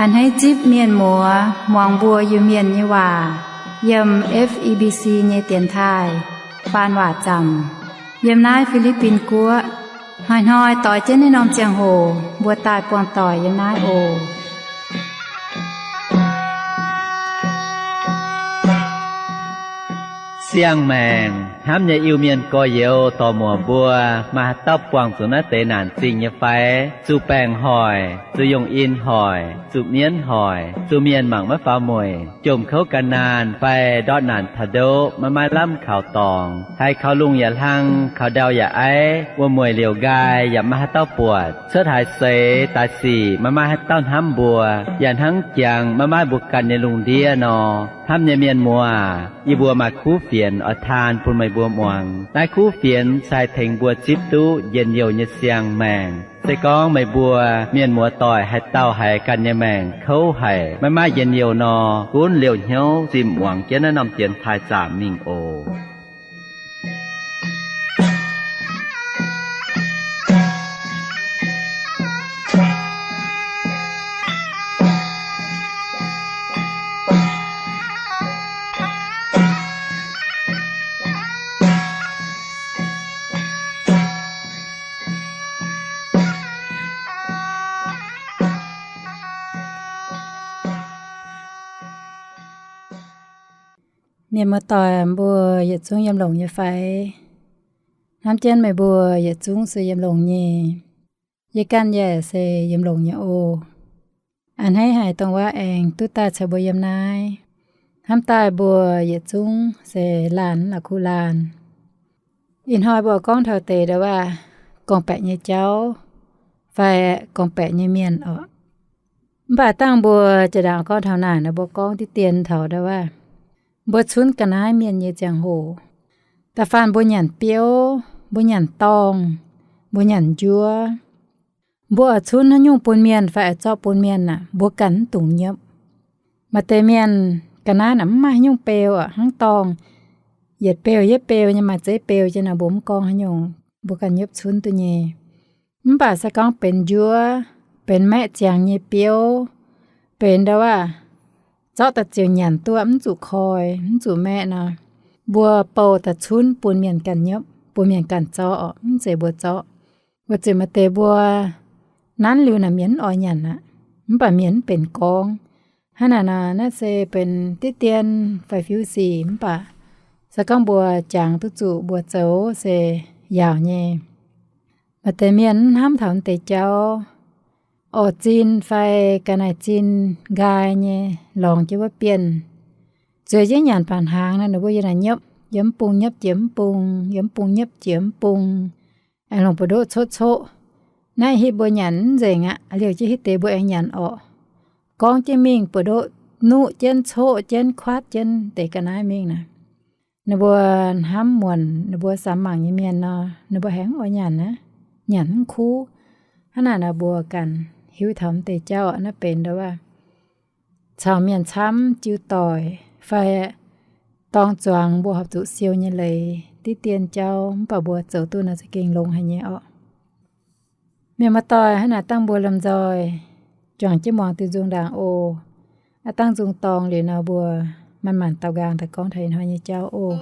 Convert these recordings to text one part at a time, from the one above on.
A'hneiv zipv mienh muoz muangx mbuo Iu-Mienh nyei waac yiem F E B C nyei dienx taaih faan waac zaamc yiem naaiv Fi^li^bin Guoqv. Hnoi-hnoi doix jienv naaiv norm ziangh hoc mbuo daaih buangh doic yiem naaiv oc. Siang-maengc hnamv nyei Iu-Mienh gorx-youz dorc-muoc mbuo, maaih haaix dauh buangh zuqc naaiv deix naanc zingh nyei fai? Zuqc baengc hoic, zuqc yungh in hoic, zuqc mienv hoic, zuqc mienh mangc maiv faaux mueic, jomc kouv gan naanh fai ndortv naanc taux ndoqv maiv maaih lamh kaux dorngx, haiz kaux lungh yaac hlang, kaux ndau yaac aiv, wuom-mueic liouc nqaai yaac maiv maaih haaix dauh buatc, cuotv haaix seix daaih sic maiv maaih haaix dauh hnamv mbuo, yaac hnangv jangx maiv maaih mbuo ganh nyei lungh ndiev nor. Hnamv nyei mienh muoz, yie mbuo maaih kuv fienx oix taan bun meih mbuo muangx. Naaiv kuv fienx se haih tengx mbuo zipv duqv njien-youh nyei siang-maengc. Se gorngv meih mbuo mienh muoz doic haaix dauh haiz ganh nyei maengc kouv haic, maiv maaih njien-youh nor, gunv liouh hnyouv zinh muangx jienv naaiv norm dienx taaih zaamc mingh oc. Mienh muoz-doic mbuo yietc zungv yiem longx nyei fai? Hnamv jienv meih mbuo yietc zungv se yiem longx nyei. Yie ganh yaac se yiem longx nyei oc. A'hneiv haic dongh waac aengx duqv daaih caux mbuo yiem naaiv. Hnamv daaih mbuo yietc zungv se laanh la'kuqv laanh. Ih hnoi mbuo gorngv taux deix ndau waac gorngv-baeqc nyei jauv fai gorngv-baeqc nyei mienh oc. Mv baac dangh mbuo jaa-ndaangc gorngv taux naaic nor, mbuo gorngv diqv dien taux ndau waac mbuo cunv ga'naaiv mienh nyei ziangh hoc, da'faanh mbuo nyanc biouv, mbuo nyanc dorngh, mbuo nyanc njuov, mbuo oix cunv haaix nyungc bun mienh fai oix zorqv bun mienh aac, mbuo ganh mv dungx nyiepv. Maaih deix mienh ga'naaiv naaic mv maaih haaix nyungc beu aqv, hnangv dorngh yietc beu yietc beu nyei, maaih zeiv beu jienv nor, mbuo mv gorngv haaix nyungc, mbuo ganh nyiepv cunv duqv nyei. Mv baac se gorngv benx njuov, benx maeqv ziangx nyei biouv, benx ndau waac zorqv daaih ziouc nyanc duqv mv zuqc koi, mv zuqc maeqv nor, mbuo bouh daaih cunv bun mienh ganh nyiepv, bun mienh ganh zorqv oc, mv zeiz mbuo zorqv. Weic zuqc maaih deix mbuo nanv liuz naaic mienh mv oix nyanc aqv, mv baac mienh mv benx gorngv. Hnangv naaic nor, naaiv se benx diqv dien fai fiuv sic, mv baac se gorngv mbuo jangx duqv zuqc mbuo zoux se yaauc nyei. Maaih deix mienh mv hnamv taux deix jauv, orv zinh fai ga'naaiv zinh nqaai nyei lorngx jienv wuov bienh, zueiz jienv nyanc baac hnaangx nor, ninh mbuo yiem naaic nyiepv, yiem mv bung nyiepv jiex mv bung, yiem mv bung nyiepv jiex mv bung, aengx longc buoz-ndoqv coqv coqv. Naaiv hitv mbuo nyanc mv nzengc aqv, liouh jienv hitv deix mbuo aengx nyanc orqc. Gorngv jienv mingh buoz-ndoqv nuqv jienv, coqv jienv, kuaatv jienv deix ga'naaiv mingh naaic. Ninh mbuo hnamv muonc ninh mbuo samx mangc nyei mienh nor, ninh mbuo haengx oix nyanc aqv, nyanc mv kuv. Hnangv naaic nor mbuo ganh hiuv taux mv deix jauv aqv, naaiv benx ndau waac caux mienh camv jiu doic fai dorng zuangx mbuo horpc zuqc siou nyei leiz diqv dien jauv, mv baac mbuo zoux duqv nor za'gengh longx haic nyei orqc. Mienh muoz-doic, hnangv naaic dangh mbuo lomh nzoih juangc jienv muangx diuh nzung ndaangc oc. Aav dangh nzung dorngx liuz nor, mbuo manc-manc daaux nqaang daaih gorngv taux ih hnoi nyei jauv oc.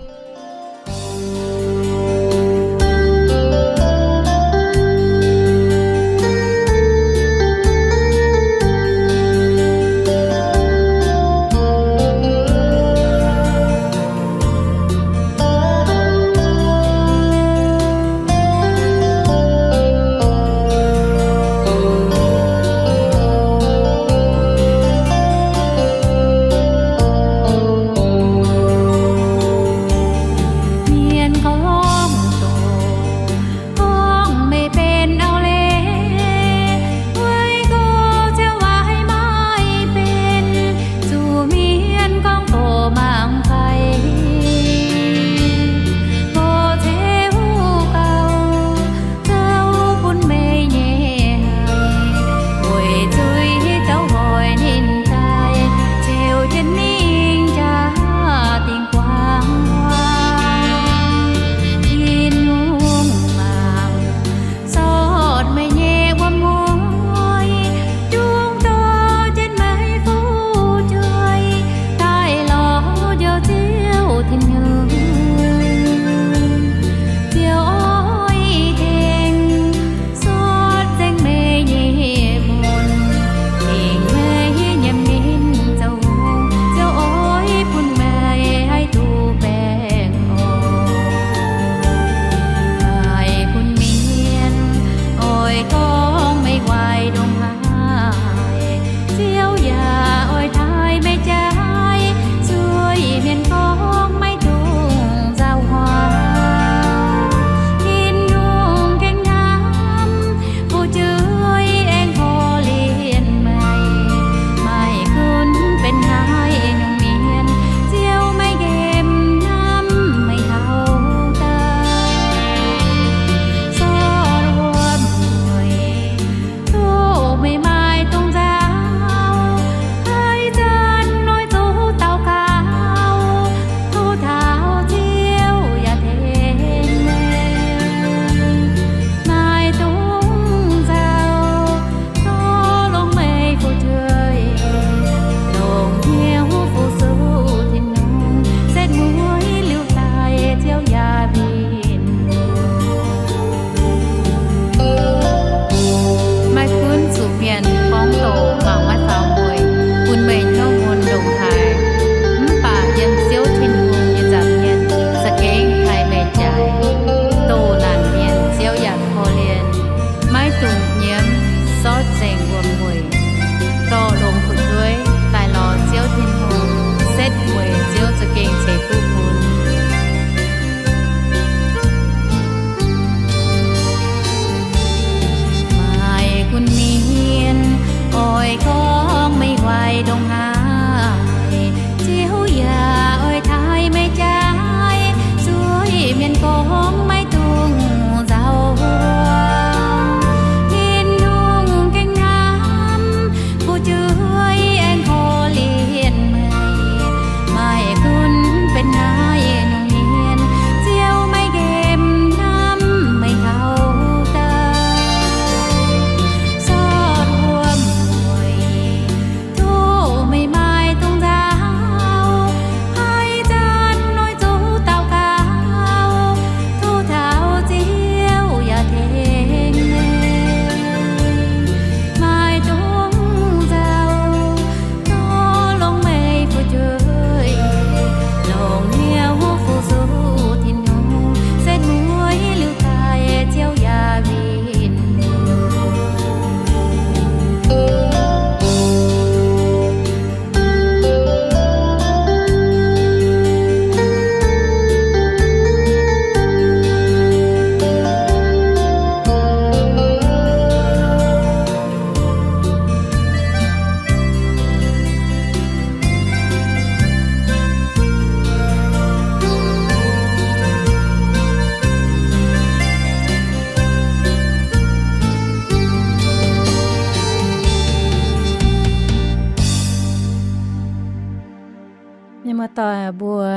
Mienh muoz-doic, mbuo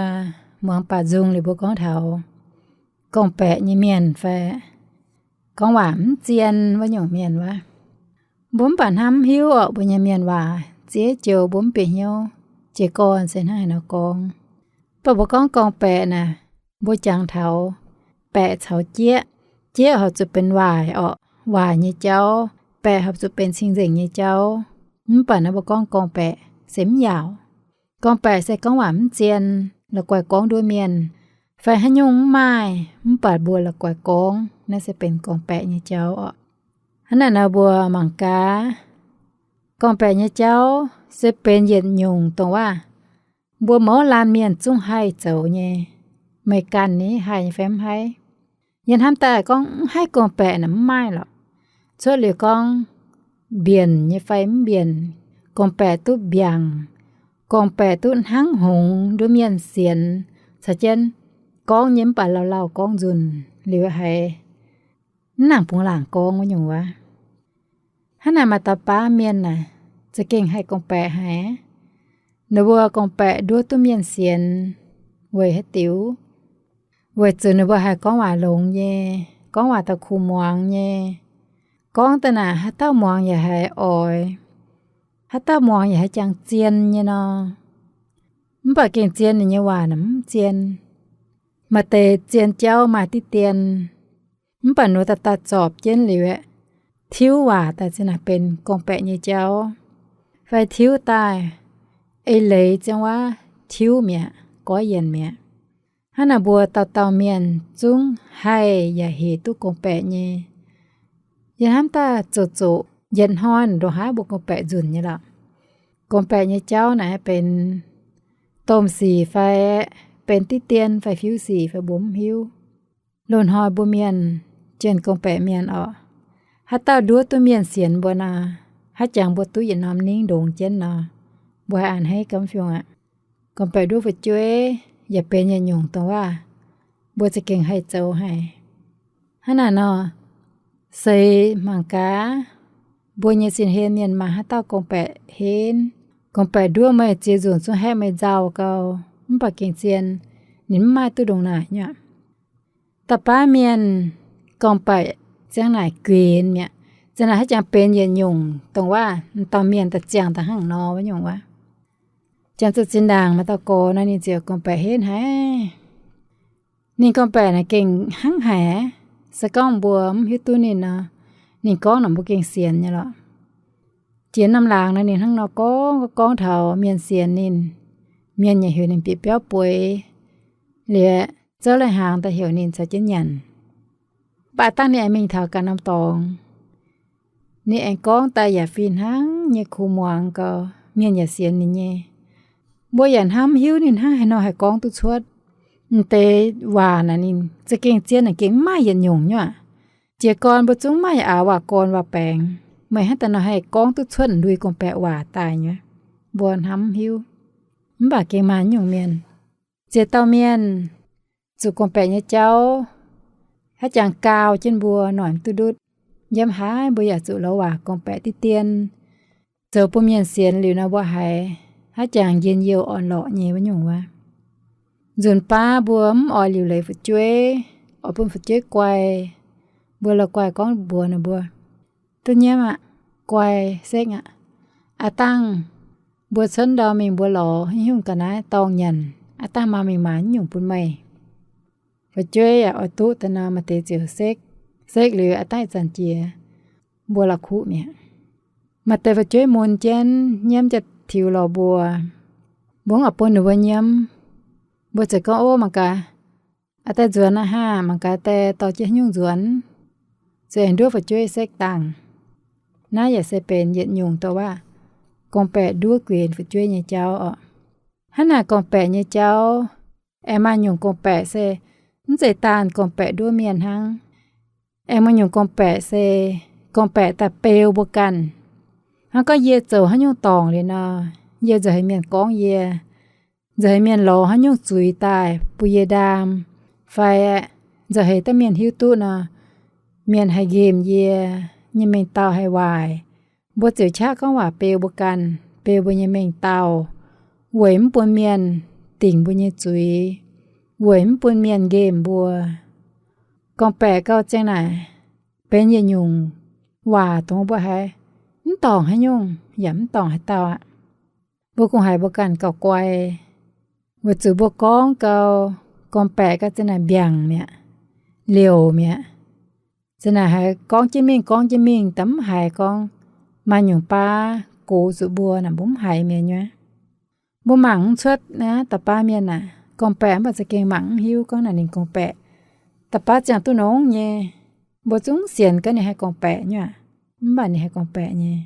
muangx baac nzung liuz mbuo gorngv taux gorngv-baeqc nyei mienh fai gorngv waac mv zien wuov nyungc mienh wuov, mbuo mv baac hnamv hiuv orqc, mbuo nyei mienh waac ziex joux mbuo mv bieqc hnyouv, jiez gorn se hnangv haaix nor gorngv. Mv baac mbuo gorngv gorngv-baeqc naaic, mbuo jangx taux baeqc caux jieqv. Jieqv horpc zuqc benx waaic orqc, waaic nyei jauv. Baeqc horpc zuqc benx cing-nzengc nyei jauv. Mv baac naaiv mbuo gorngv gorngv-baeqc se mv yaauc. Gorngv-baeqc se gorngv waac mv zien, la'guaih gorngv nduov mienh, fai haaix nyungc mv maaih, mv baac mbuo la'guaih gorngv, naaiv se benx gorngv-baeqc nyei jauv orqc. Hnangv naaic nor mbuo mangc gaax, gorngv-baeqc nyei jauv se benx yietc nyungc dongh waac mbuo mouz laanh mienh zungv haih zoux nyei. Meih ganh ni haih nyei fai mv haih? Yie hnamv daaih gorngv mv haih gorngv-baeqc naaic mv maaih lorqc. Cuotv liuz gorngv mbienc nyei fai mv mbienc, gorngv-baeqc duqv mbiaangc, gorngv-baeqc duqv hnangv hngongx nduov mienh sienx, caux jienv gorngv nyei mv baac lauh lauh gorngv nzunc liuz haiz mv nangc bungx laangc gorngv wuov nyungc wuov. Hnangv naaic maaih dauh baav mienh naaic za'gengh haih gorngv-baeqc haic. Ninh mbuo gorngv-baeqc nduov duqv mienh sienx weic haaix diuc? Weic zuqc ninh mbuo haih gorngv waac longx nyei, gorngv waac daaih kuh muangx nyei. Gorngv daaih naaic haaix dauh muangx yaac haiz oix, haaix dauh muangx yaac haiz jangx zien nyei nor. Mv baac gengh zien ninh nyei waac naaic mv zien. Maaih deix zien jauv maaih diqv dien, mv baac ninh mbuo daaih daaih zorpc jienv liuz aeqv, tiuv waac daaih zinh naaic benx gorngv-baeqc nyei jauv, fai tiuv daaih eix leiz ziangh waac tiuv mi'aqv, goiv yienc mi'aqv. Hnangv naaic mbuo dauh dauh mienh zungv haih yaac hec duqv gorngv-baeqc nyei. Yie hnamv daaih zoqc zoqc yietc hnoi ndongc haaix mbuo gorngv-baeqc nzunc nyei lorqc. Gorngv-baeqc nyei jauv naaic benx domh sic fai benx diqv dien fai fiuv sic fai mbuo mv hiuv. Loz-hnoi mbuo mienh jienh gorngv-baeqc mienh orqc, haaix dauh nduov duqv mienh sienx mbuo nor, haaix jangx mbuo duqv yietc norm ningv ndongx jienv nor, mbuo haih a'hneiv gamv fiungh aqv. Gorngv-baeqc nduov fu'jueiv yaac benx yietc nyungc dongh waac mbuo za'gengh haih zoux haic. Hnangv naaic nor, seix mangc gaax, mbuo nyei sin-hlen mienh maaih haaix dauh gorngv-baeqc henv, gorngv-baeqc nduov meih ziex nzunc zungv haeqv meih nzauh gau, mv baac gengh zien ninh mv maaih duqv ndongc naaic nyuoqc. Da'baav mienh gorngv-baeqc ziang naaic guenx mi'aqv. Ziang naaic haaix jangx benx yietc nyungc dongh waac m'dauh mienh daaih ziangh daaih hnangv nor wuov nyungc waac. Jangx zuqc zinh ndaangc maaih dauh gorx nor ninh ziouc gorngv-baeqc henv haic. Ninh gorngv-baeqc naaic gengh hnangv haic aqv. Se gorngv mbuo mv hiuv duqv ninh nor, ninh gorngv naaic mbuo gengh sienx nyei lorqc. Jiex norm laangz nor ninh hnangv nor gorngv, gorngv taux mienh sienx ninh, mienh yaac heuc ninh bieqc biauv bueix, liuz zouv lai-hnaangx daaih heuc ninh caux jienv nyanc. Mv baac dangh ninh aengx mingh taux ganh norm dorngx, ninh aengx gorngv daaih yaac fih hnangv nyei kuh muangx gau, mienh yaac sienx ninh nyei. Mbuo yaac hnamv hiuv ninh hnangv haaix nor haih gorngv duqv cuotv. M'deix waac naaic ninh za'gengh zien naaic gengh mv maaih yietc nyungc nyuoqc. Jiez gorn mbuo zungv maaih aax waac gorn waac baengx, meih hnangv daaih nor haih gorngv duqv cuotv lui gorngv-baeqc waac daaih nyei, mbuo hnamv hiuv. Mv baac gengh maaih nyungc mienh, ziex dauh mienh zuqc gorngv-baeqc nyei jauv haaix jangx gau jienv mbuo noic mv duqv ndutv. Yiem haaix mbuo yaac zuqc lorz waac gorngv-baeqc diqv dien, zoux bun mienh sienx liuz nor mbuo haiz haaix jangx njien-youh orn-lorqc nyei wuov nyungc wuov. Nzunc baav mbuo mv oix liuc leiz fu'jueiv, oix bun fu'jueiv guai, mbuo la'guaih gorngv mbuox ninh mbuo, duqv nyiemv aqv, guai sekv aqv. Aav dangh mbuo cuotv ndau mingh mbuo lorz haaix nyungc ga'naaiv dorngh nyanc, aav dangh maa mingh maaiz haaix nyungc bun meih. Fu'jueiv yaac oix duqv daaih nor maaih deix ziouc sekv. Sekv liuz aav dangh ih zanc jiex mbuo la'kuqv mi'aqv. Maaih deix fu'jueiv mun jienv nyiemv jaax-tiux lorz mbuo, mbuo mv oix bun ninh mbuo nyiemv. Mbuo ziouc gorngv, ov, mangc gaax, aav daaih nzuonx aqv haah, mangc gaax daaih dorh jienv haaix nyungc nzuonx, ziouc aengx nduov fu'jueiv sekv dangh. Naaiv yaac se benx yietc nyungc dongh waac gorngv-baeqc nduov guenx fu'jueiv nyei jauv orqc. Hnangv naaic gorngv-baeqc nyei jauv, aengx maaih nyungc gorngv-baeqc se mv zeiz daanh gorngv-baeqc nduov mienh hnangv. Aengx maaih nyungc gorngv-baeqc se gorngv-baeqc daaih beu mbuo ganh. Hnangv gorngv yie zoux haaix nyungc dorngc liuz nor, yie nzauh heix mienh gorngv yie, nzauh heix mienh lorz haaix nyungc zuiz daaih bun yie ndaam, fai nzauh heix daaih mienh hiuv duqv nor, mienh haih nqemh yie, nyei mengh dauh haih waaic. Mbuo ziouc qaqv gorngv waac beu mbuo ganh, beu mbuo nyei mengh dauh, weic mv bun mienh dingc mbuo nyei zuiz, weic mv bun mienh nqemh mbuo. Gorngv-baeqc gauh ziang naaic benx yietc nyungc waac dongh mbuo haiz mv dorngc haaix nyungc yaac mv dorngc haaix dauh aqv. Mbuo kungx haiz mbuo ganh gauh guai, weic zuqc mbuo gorngv gau, gorngv-baeqc gauh ziang naaic mbiaangc mi'aqv, liouc mi'aqv. Ziang naaic haiz gorngv jienv mingh, gorngv jienv mingh, da'mv haiz gorngv maaih nyungc baav gox zuqc mbuo naaic, mbuo mv haiz mienh nyuoqc. Mbuo mangc mv cuotv naaiv da'baav mienh aah, gorngv-baeqc mv baac za'gengh mangc mv hiuv gorngv naaic ninh gorngv-baeqc. Da'baav ziangh duqv nongx nyei, mbuo zungv sienx gorngv ninh haih gorngv-baeqc nyuoqc, mv baac ninh haih gorngv-baeqc nyei.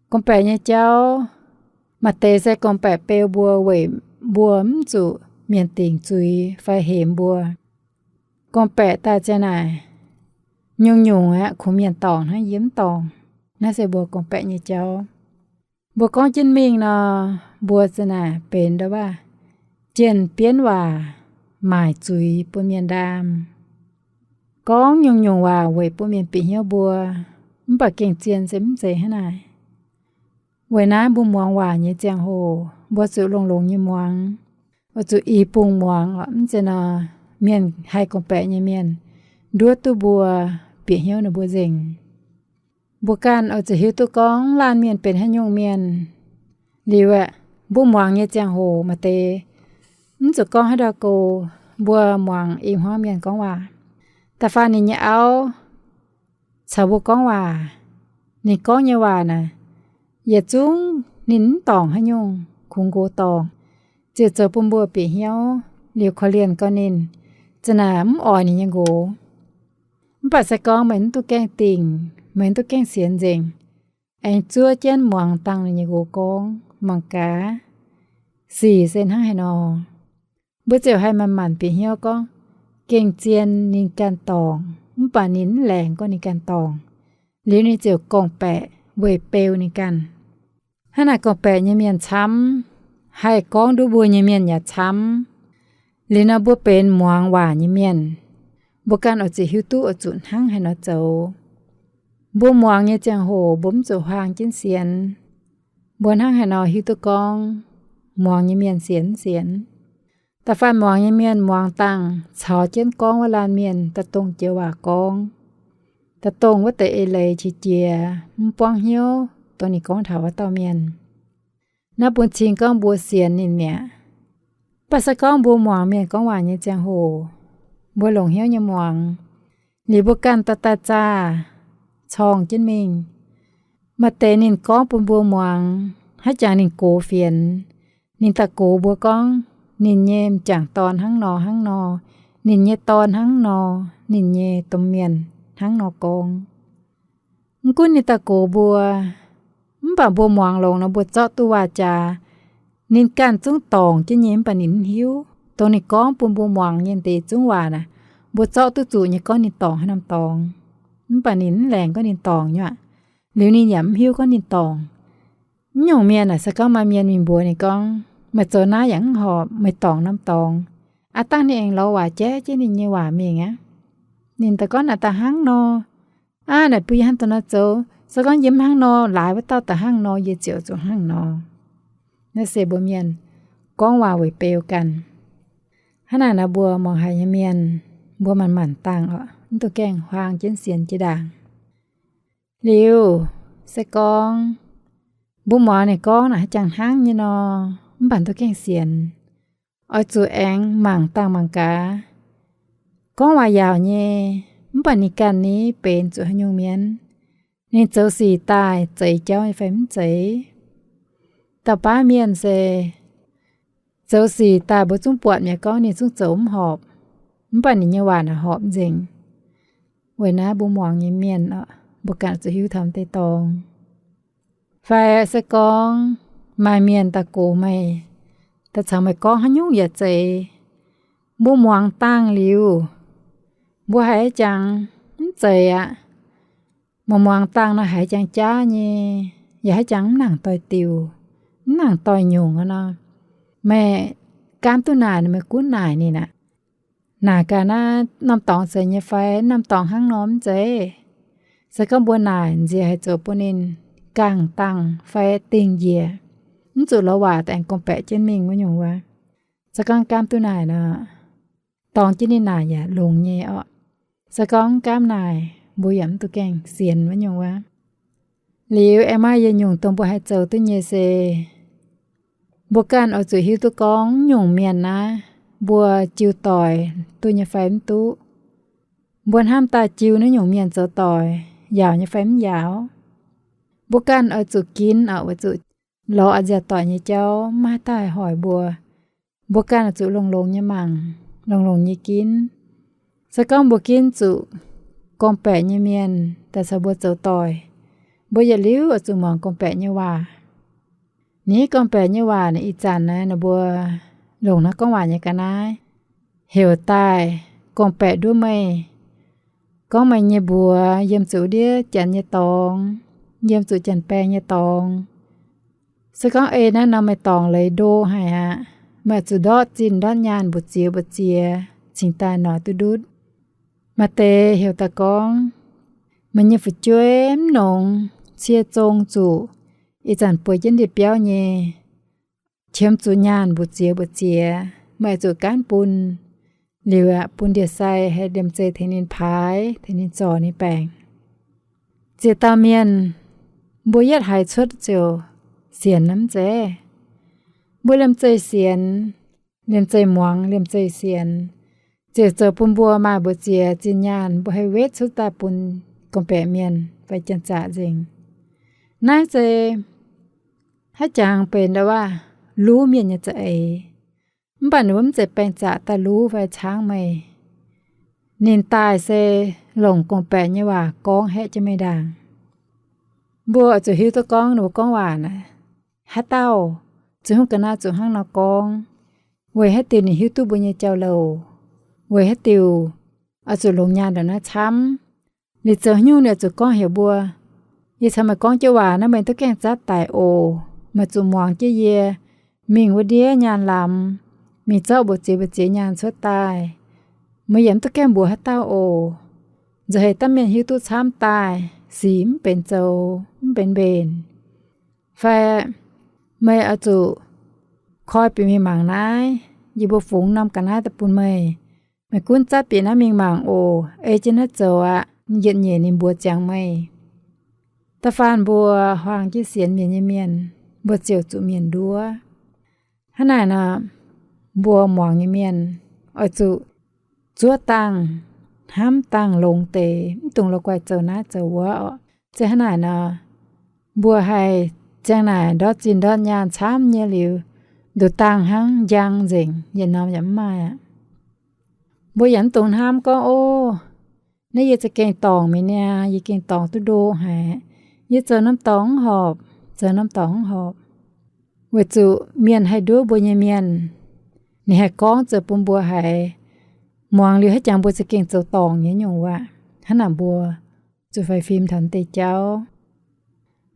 Gorngv-baeqc nyei jauv, maaih deix se gorngv-baeqc beu mbuo weic mbuo mv zuqc mienh dingc zuiz fai hemx mbuo. Gorngv-baeqc daaih ziang naaic, nyungc-nyungc aeqv, kungx mienh dorngc hnangv yie mv dorngc. Naaiv se mbuo gorngv-baeqc nyei jauv. Mbuo gorngv jienv mingh nor, mbuo ziang naaic benx ndau waac, jienh bienv waac, maaic zuiz bun mienh ndaam. Gorngv nyungc-nyungc waac weic bun mienh bieqc hnyouv mbuo, mv baac gengh zien se mv zeiz hnangv naaic. Weic naaiv mbuo muangx waac nyei ziangh hoc mbuo zuqc longx-longx nyei muangx, oix zuqc i bung muangx oc. Mv zeiz nor, mienh haih gorngv-baeqc nyei mienh nduov duqv mbuo, bieqc hnyouv ninh mbuo nzengc. Mbuo ganh oix zuqc hiuv duqv gorngv laanh mienh benx haaix nyungc mienh. Liuz aeqv, mbuo muangx nyei ziangh hoc maaih deix mv zuqc gorngv haaix ndau go, mbuo muangx i hmuangv mienh gorngv waac, da'faanh ninh nyei auv caux mbuo gorngv waac, ninh gorngv nyei waac naaic, yietc zungv ninh mv dorngc haaix nyungc, kungx nqox dorngc, ziouc zoux bun mbuo bieqc hnyouv, liuz korv-lienh gau ninh, ziang naaic mv oix ninh nyei nqox. Mv baac se gorngv meih mv duqv gaengh dingc, meih mv duqv gaengh sienx nzengc, aengx zuov jienv muangx dangh ninh nyei nqox gorngv mangc gaax, sic se hnangv haaix nor. Mbuo ziouc haih manc-manc bieqc hnyouv gorngv, gengh zien ninh ganh dorngc, mv baac ninh mv laengz gorngv ninh ganh dorngc. Liuz ninh ziouc gorngv-baeqc weic beu ninh ganh. Hnangv naaic gorngv-baeqc nyei mienh camv, haih gorngv nduov mbuo nyei mienh yaac camv. Liuz nor mbuo benx muangx waac nyei mienh, mbuo ganh oix zuqc hiuv duqv oix zuqc hnangv haaix nor zoux. Mbuo muangx nyei ziangh hoc mbuo mv zuqc huaang jienv sienx. Mbuo hnangv haaix nor hiuv duqv gorngv muangx nyei mienh sienx mv sienx? Da'faanh muangx nyei mienh muangx dangh caux jienv gorngv wuov laanh mienh da'dongh joux waac gorngv, da'dongh wuov deix eix leiz qiex jiez, mv buangv hnyouv dongh ninh gorngv taux wuov dauh mienh. Naaiv bun cing gorngv mbuo sienx ninh mi'aqv. Mv baac se gorngv mbuo muangx mienh gorngv waac nyei ziangh hoc, mbuo longc hnyouv nyei muangx, liuz mbuo ganh daaih daaih zaah corng jienv mingh. Maaih deix ninh gorngv bun mbuo muangx, haaix jangx ninh gox fienx, ninh daaih gox mbuo gorngv ninh nyei m'jangc dorn hnangv nor hnangv nor, ninh nyei dorn hnangv nor, ninh nyei domh mienh hnangv nor gorngv. Mv gunv ninh daaih gox mbuo, mv baac mbuo muangx longx nor mbuo zorqv duqv waac-jaax, ninh ganh zungv dorngc jienv nyei mv baac ninh mv hiuv. Dongh ninh gorngv bun mbuo muangx nyei deix zungv waac naaic, mbuo zorqv duqv zuqc nyei gorngv ninh dorngc haaix norm dorngx, mv baac ninh mv laengz gorngv ninh dorngc nyuoqc. Liuz ninh yaac mv hiuv gorngv ninh dorngc. Mv nyungc mienh aah, se gorngv maaih mienh mingh mbuox ninh gorngv, meih zoux naaiv yaac mv horpc, meih dorngc norm dorngx, aav dangh ninh aengx lorz waac jaiv jienv ninh nyei waac mingh aqv. Ninh daaih gorngv naaic daaih hnangv nor, aav, naaic bun yie hnangv dongh naaiv zoux, se gorngv yie mv hnangv nor, laaix wuov dauh daaih hnangv nor, yie ziouc zuqc hnangv nor. Naaiv se mbuo mienh gorngv waac weic beu ganh. Hnangv naaic nor mbuo muangx haic nyei mienh, mbuo manc-manc dangh oc, mv duqv gaengh huaang jienv sienx jiex ndaangc. Liuz, se gorngv mbuo muangx ninh gorngv naaic haaix jangx hnangv nyei nor, mv baac mv duqv gaengh sienx. Oix zuqc aengx mangc dangh mangc gaax. Gorngv waac yaauc nyei, mv baac ninh ganh ni benx zuqc haaix nyungc mienh? Ninh zoux sic daaih zeix jauv nyei fai mv zeix? Dauh baav mienh se zoux sic daaih mbuo zungv buatc mi'aqv gorngv ninh zungv zoux mv horpc, mv baac ninh nyei waac naaic horpc nzengc. Weic naaiv mbuo muangx nyei mienh oc, mbuo ganh zuqc hiuv taux deix dorngx. Fai se gorngv maaih mienh daaih gox meih, daaih caux meih gorngv haaix nyungc yaac zeiz, mbuo muangx dangh liuz, mbuo haiz jangx mv zeiz aqv. Meih muangx dangh nor haiz jangx jaav nyei, yaac haiz jangx mv nangc doix-diuc, mv nangc doix-nyungc nor, meih gaanv duqv naaic nor meih gunv naaic ninh aqv. Naaic gaax naaiv norm dorngx zeiz nyei fai, norm dorngx hnangv nor mv zeiz? Se gorngv mbuo naaic nziex haih zoux bun ninh gangh dangh fai dingh njiec, mv zuqc lorz waac daaih aengx gorngv-baeqc jienv mingh wuov nyungc wuov. Se gorngv gaamv duqv naaic nor, dorng jienv ninh naaic yaac longx nyei orqc. Se gorngv gaamv naaic, mbuo yaac mv duqv gaengh sienx wuov nyungc wuov. Liuz aengx maaih yietc nyungc dongh mbuo haih zoux duqv nyei se, mbuo ganh oix zuqc hiuv duqv gorngv nyungc mienh naaiv, mbuo jiu doic duqv nyei fai mv duqv. Mbuo hnamv daaih jiu naaiv nyungc mienh zoux doic, yaauc nyei fai mv yaauc. Mbuo ganh oix zuqc ginv, oix zuqc lorz a'nziaauc doic nyei jauv, maiv haih daaih hoic mbuo. Mbuo ganh oix zuqc longx-longx nyei mangc, longx-longx nyei ginv. Se gorngv mbuo ginv zuqc gorngv-baeqc nyei mienh daaih caux mbuo zoux doic, mbuo yietc liuz oix zuqc muangx gorngv-baeqc nyei waac. Ninh gorngv-baeqc nyei waac naaic, ih zanc naaiv mbuo longc naaiv gorngv waac nyei ga'naaiv heuc daaih gorngv-baeqc nduov meih, gorngv meih nyei mbuox yiem zuqc ndiev janx nyei dorngx, yiem zuqc janx-baeng nyei dorngx. Se gorngv ei naaiv nor meih dorngc leiz ndo haic aqv. Meih oix zuqc ndortv zinh ndortv nyaanh mbu'ziex mbu'ziex cingx daaih noic duqv ndutv. Maaih deix heuc daaih gorngv, meih nyei fu'jueiv mv nongx cie zong zuqc ih zanc bueix jienv ndie-biauv nyei, qiemx zuqc nyaanh mbu'ziex mbu'ziex, meih oix zuqc gaanv bun. Liuz aqv, bun ndie-sai haih liemh zeih tengx ninh paaix, tengx ninh zorc ninh baengc. Ziex dauh mienh, mbuo yietv haiz cuotv ziouc sienx mv zeiz? Mbuo liemh zeih sienx, liemh zeih muangx, liemh zeih sienx, ziouc zoux bun mbuo maaih mbu'ziex zinh nyaanh mbuo haih wetv cuotv daaih bun gorngv-baeqc mienh fai janx-zaqc nzengc. Naaiv se haaix jangx benx ndau-waac luv mienh nyei za'eix. Mv baac ninh mbuo mv zeiz baeng zaqc daaih luv fai caangv meih. Ninh daaih se longc gorngv-baeqc nyei waac gorngv haeqv jienv meih ndaangc. Mbuo oix zuqc hiuv duqv gorngv ninh mbuo gorngv waac naaic, haaix dauh, zuqc hungh ga'naaiv zuqc hnangv nor gorngv, weic haaix diuc ninh hiuv duqv mbuo nyei jauv-louc, weic haaix diuc oix zuqc longc nyaanh ndongc naaiv camv. Liuz zoux haaix nyungc ninh oix zuqc gorngv heuc mbuo, yie caux meih gorngv jienv waac naaiv meih duqv gaengh zatv daic oc. Meih zuqc muangx jienv yie mingh wuov ndiev nyaanh lamz, mingh zorqv mbu'ziex mbu'ziex nyaanh cuotv daaih. Meih yaac mv duqv gaengh mbuox haaix dauh oc. Nzauh heix dangh mienh hiuv duqv camv daaih, sic mv benx zoux, mv benx mbenc. Fai meih oix zuqc koi bieqc mingh mangc naaiv, yie mbuo fungx norm ga'naaiv daaih bun meih. Meih gunv zatv bieqc naaiv mingh mangc oc. Ei jienv naaiv zoux aqv, yietc nyeic ninh mbuox ziangx meih. Da'faanh mbuo huaang jienv sienx mienh nyei mienh, mbuo ziouc zuqc mienh nduov. Hnangv naaic nor, mbuo muangx nyei mienh oix zuqc zuov dangh, hnamv dangh longx deix, mv dungx la'guaih zoux naaiv zoux wuov oc. Se hnangv naaic nor, mbuo haih ziang naaic ndortv zinh ndortv nyaanh camv nyei liuz, nduqc dangh hnangv njang nzengc, yietc norm yaac mv maaih aqv. Mbuo yaac mv dungx hnamv gorngv, ov, naaiv yie za'gengh dorngc mi'aqv, yie gengh dorngc duqv ndo haic. Yie zoux norm dorngx mv horpc, zoux norm dorngx mv horpc. Weic zuqc mienh haih nduov mbuo nyei mienh, ninh haih gorngv zoux bun mbuo haiz muangx liuz haaix jangx mbuo za'gengh zoux dorngc nyei nyungc waac. Hnangv naaic mbuo zuqc faix fim taux deix jauv.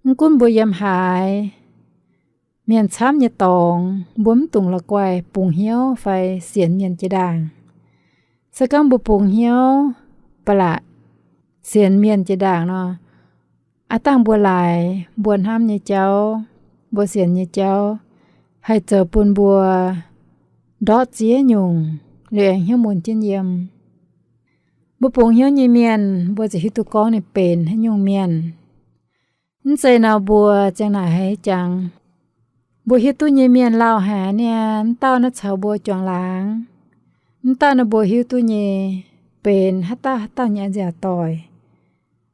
Mv gunv mbuo yiem haaix, mienh camv nyei dorngx, mbuo mv dungx la'guaih bungx hnyouv fai sienx mienh jiex ndaangc. Se gorngv mbuo bungx hnyouv, ba'laqc sienx mienh jiex ndaangc nor, aav dangh mbuo laaix mbuo hnamv nyei jauv, mbuo sienx nyei jauv, haih zoux bun mbuo ndortv ziex nyungc, liuz aengx hnyouv mun jienv yiem. Mbuo bungx hnyouv nyei mienh, mbuo ziouc hiuv duqv gorngv ninh benx haaix nyungc mienh. Mv zeiz nor mbuo ziang naaic haiz jangx, mbuo hiuv duqv nyei mienh lauh haic niaa, mv dauh naaiv caux mbuo juangc laangz, mv dauh naaiv mbuo hiuv duqv nyei benx haaix dauh haaix dauh nyei a'nziaauc doic,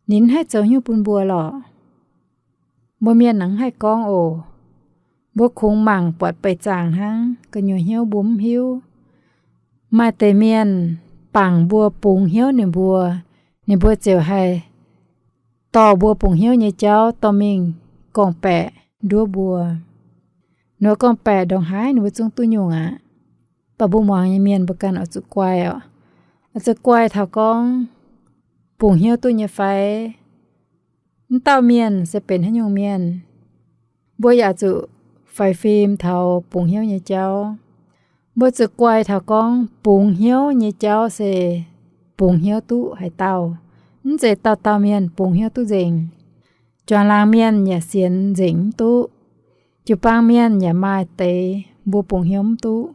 ninh mv haih zoux haaix nyungc bun mbuo lorqc. Mbuo mienh mv haih gorngv oc. Mbuo kungx mangc buatc beih zaangc hnangv, gu'nyuoz hnyouv mbuo mv hiuv. Maaih deix mienh bangc mbuo bungx hnyouv ninh mbuo, ninh mbuo ziouc haih dorh mbuo bungx hnyouv nyei jauv dorh mingh gorngv-baeqc nduov mbuo. Ninh mbuo gorngv-baeqc ndongc haaix ninh mbuo zungv duqv nyungc aqv. Mv baac mbuo muangx nyei mienh mbuo ganh oix zuqc guai oc. Oix zuqc guai taux gorngv bungx hnyouv duqv nyei fai? Mv dauh mienh se benx haaix nyungc mienh, mbuo yaac zuqc faix fim taux bungx hnyouv nyei jauv. Mbuo zuqc guai taux gorngv bungx hnyouv nyei jauv se bungx hnyouv duqv haaix dauh. Mv zeiz dauh dauh mienh bungx hnyouv duqv nzengc. Juangc laangz mienh yaac sienx nzengc mv duqv. Jiu-baang mienh yaac maaih deix mbuo bungx hnyouv mv duqv.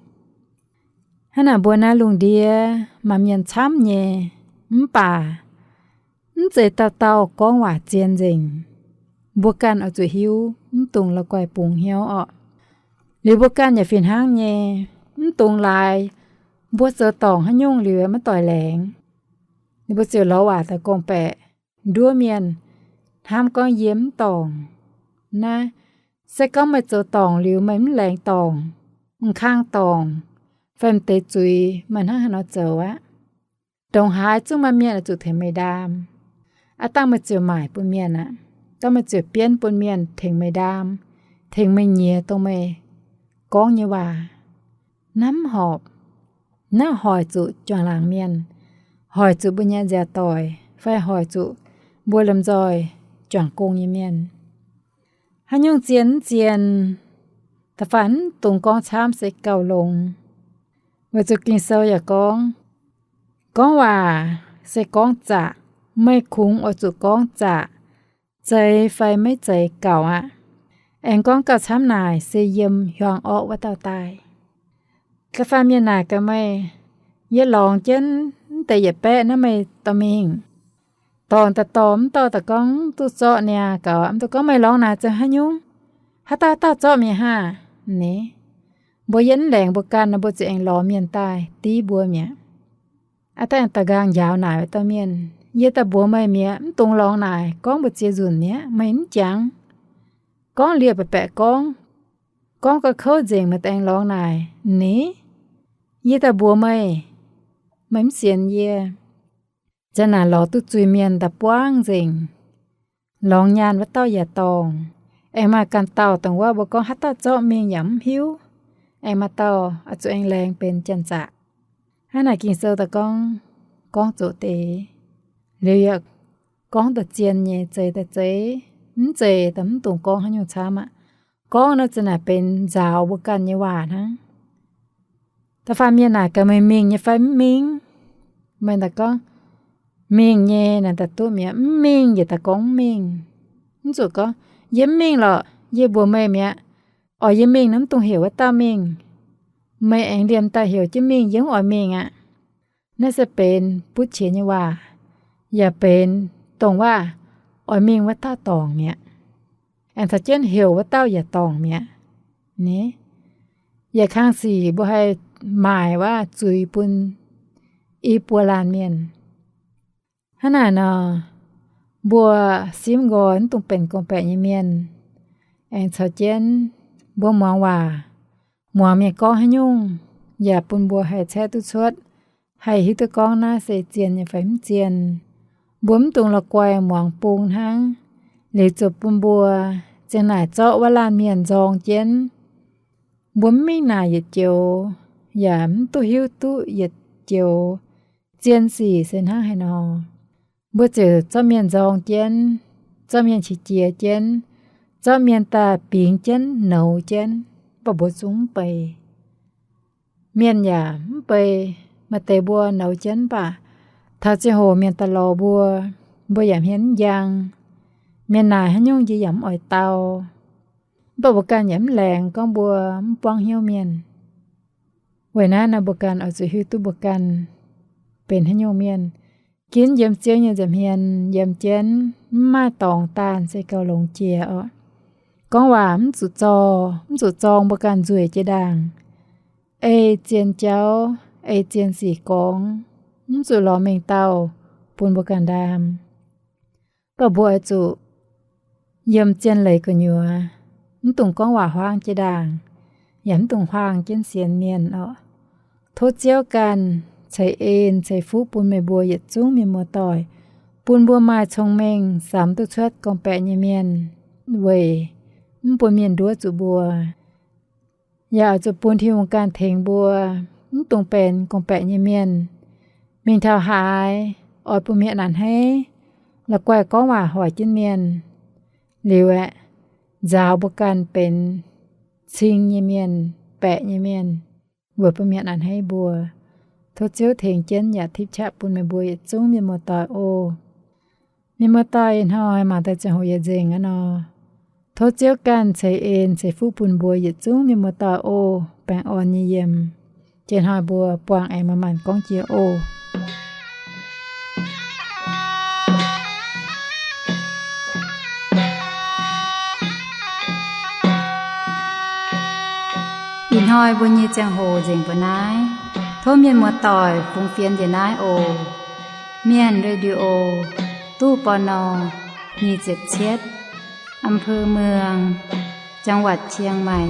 Hnangv naaic mbuo naaiv lungh ndiev maaih mienh camv nyei, mv baac mv zeiz dauh dauh gorngv waac zien nzengc. Mbuo ganh oix zuqc hiuv, mv dungx la'guaih bungx hnyouv orqc. Liuz mbuo ganh yaac fih hnangv nyei, mv dungx laaix mbuo zoux dorngc haaix nyungc liuz maiv doix laengz. Ninh mbuo ziouc lorz waac daaih gorngv-baeqc nduov mienh, hnamv gorngv yie mv dorngc. Naaiv se gorngv meih zoux dorngc liuz meih mv laengz dorngc, m'kang dorngc, fai m'deix zuiz, meih hnangv haaix nor zoux aqv. Ndongc haaix zungv maaih mienh oix zuqc tengx meih ndaam. Aav dangh meih ziouc maaic bun mienh aqv. Dangh meih ziouc bienv bun mienh tengx meih ndaam, tengx meih nyiex dongh meih gorngv nyei waac. Naaiv mv horpc. Naaiv hoic zuqc juangc laangc mienh, hoic zuqc mbuo nyei nziaauc doic, fai hoic zuqc mbuo lomh nzoih juangc gong nyei mienh. Haaix nyungc zien mv zien, da'faanh mv dungx gorngv camv se gauh longx. Weic zuqc Ging-Sou yaac gorngv, gorngv waac se gorngv zaqc. Meih kungx oix zuqc gorngv zaqc, zeiz fai maiv zeiz gauh aqv. Aengx gorngv gauh camv naaic se yiem hiuang orqv wuov dauh daaih. Da'faanh mienh naaic gaax meih, yie lorngx jienv mv deix yietc baeqv naaiv meih dorh mingh. Dorngc daaih dorh mv dorh daaih gorngv mv duqv zorqv niaa gaux, mv duqv gorngv meih lorngx naaic zoux haaix nyungc? Haaix dauh haaix dauh zorqv mi'aqv haah? Ni, mbuo yie mv laengz mbuo ganh nor, mbuo ziouc aengx lorz mienh daaih div mbuo mi'aqv. Aav dangh da'nqaang njaaux naaic wuov dauh mienh, yie daaih mbuox meih mi'aqv, mv dungx lorngx naaic, gorngv mbu'ziex nzunc mi'aqv, meih mv jangx. Gorngv liepc baeqc baeqc gorngv, gorngv gauh kouv nzengc meih daaih aengx lorngx naaic. Ni, yie daaih mbuox meih, meih mv sienx yie. Ziang naaic lorz duqv zuiz-mienh daaih buangv nzengc. Lorngx nyaanh wuov dauh yaac dorngc. Aengx maaih ganh dauh dongh wuov mbuo gorngv haaix dauh zorqv mingh yaac mv hiuv. Aengx maaih dauh oix zuqc aengx laengz benx janx-zaqc. Hnangv naaic Ging-Sou daaih gorngv, gorngv zoqc deix. Liuz yaac gorngv daaih zien nyei, zeiz daaih zeiz, mv zeiz daaih mv dungx gorngv haaix nyungc camv aqv. Gorngv naaiv ziang naaic benx nzaaux mbuo ganh nyei waac hnangv. Da'faanh mienh naaic gaax meih mingh nyei fai mv mingh? Meih daaih gorngv, mingh nyei naaic daaih duqv mi'aqv, mv mingh yaac daaih gorngv mv mingh. Mv zuqc gorngv, yie mv mingh lorqc, yie mbuox meih mi'aqv. Oix yie mingh nor mv dungx heuc wuov dauh mingh. Meih aengx liemh daaih heuc jienv mingh, yie mv oix mingh aqv. Naaiv se benx butv qiex nyei waac, yaac benx dongh waac oix mingh wuov dauh dorngc mi'aqv. Aengx caux jienv heuc wuov dauh yaac dorngc mi'aqv. Ni, yietc kang sic mbuo haih maaic waac zuiz bun i buo laanh mienh. Hnangv naaic nor, mbuo simv nqoi mv dungx benx gorngv-baeqc nyei mienh. Aengx caux jienv mbuo muangx waac, muangx mienh gorngv haaix nyungc, yaac bun mbuo haih caeqv duqv cuotv, haih hiuv duqv gorngv naaiv se zien nyei fai mv zien. Mbuo mv dungx la'guaih muangx bung hnangv. Liuz ziouc bun mbuo ziang naaic zorqv wuov laanh mienh nzorng jienv. Mbuo mv mingh naaic yietc joux, yaac mv duqv hiuv duqv yietc joux zien sic se hnangv haaix nor. Mbuo ziouc zorqv mienh nzorng jienv, zorqv mienh qiex jiez jienv, zorqv mienh daaih bingx jienv nouz jienv, mv baac mbuo zungv mv bei. Mienh yaac mv bei. Maaih deix mbuo nouz jienv mv baac taux ziangh hoc mienh daaih lorz mbuo, mbuo yaac hmien mv njang. Mienh naaic haaix nyungc yie yaac mv oix dau. Mv baac mbuo ganh yaac mv laengz gorngv mbuo mv buangv hnyouv mienh. Weic naaiv nor mbuo ganh oix zuqc hiuv duqv mbuo ganh benx haaix nyungc mienh. Ginv yiem Ziouv nyei nza'hmien yiem jienv, mv maaih dorngx daanh se gauh longx jiex orqc. Gorngv waac mv zuqc zorng, mv zuqc zorng mbuo ganh nzueic jiex ndaangc. Ei zien jauv, ei zien sic gorngv, mv zuqc lorz mengh dauh bun mbuo ganh ndaam. Mv baac mbuo oix zuqc yiem zien leiz gu'nyuoz, mv dungx gorngv waac huaang jiex ndaangc, yaac mv dungx huaang jienv sienx mienh orqc. Tov Ziouv ganh ceix en ceix fuqv bun meih mbuo yietc zungv mienh muoz-doic, bun mbuo maaih cong-mengh samx duqv cuotv gorngv-baeqc nyei mienh, weic mv bun mienh nduov zuqc mbuo. Yaac oix zuqc bun Tin-Hungh ganh tengx mbuo, mv dungx benx gorngv-baeqc nyei mienh. Mingh taux haaix, oix bun mienh a'hneiv, la'guaih gorngv waac hoic jienv mienh. Liuz aeqv, nzaaux mbuo ganh benx cing nyei mienh, baeqc nyei mienh, weic bun mienh a'hneiv mbuo. Tov Ziouv tengx jienv yaac tipv qaqv bun meih mbuo yietc zungv mienh muoz-doic oc. Mienh muoz-doic ih hnoi mangc daaih ziangh hoc yietc nzengc aqv nor. Tov Ziouv ganh ceix en ceix fuqv bun mbuo yietc zungv mienh muoz-doic oc. Baengh orn nyei yiem. Jiex hnoi mbuo buangh aengx manc-manc gorngv jiex oc. Ih hnoi mbuo nyei ziangh hoc nzengc mbuo naaiv. Tov mienh muoz-doic fungx fienx njiec naaiv oc. Mienh Radio, ตู้ ปณ. nyic ziepc cietv, อำเภอเมือง จังหวัดเชียงใหม่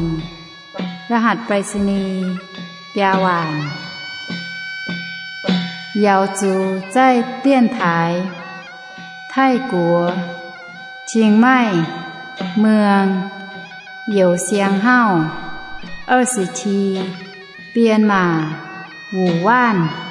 รหัสไปรษณีย์ biaa waanc. Yaux zuqc zaih dienx taaix Taiv-Guoqv, Chiang Mai, เมือง Youz Siang Hauv, 二十七, 编码 Wuc Waanv.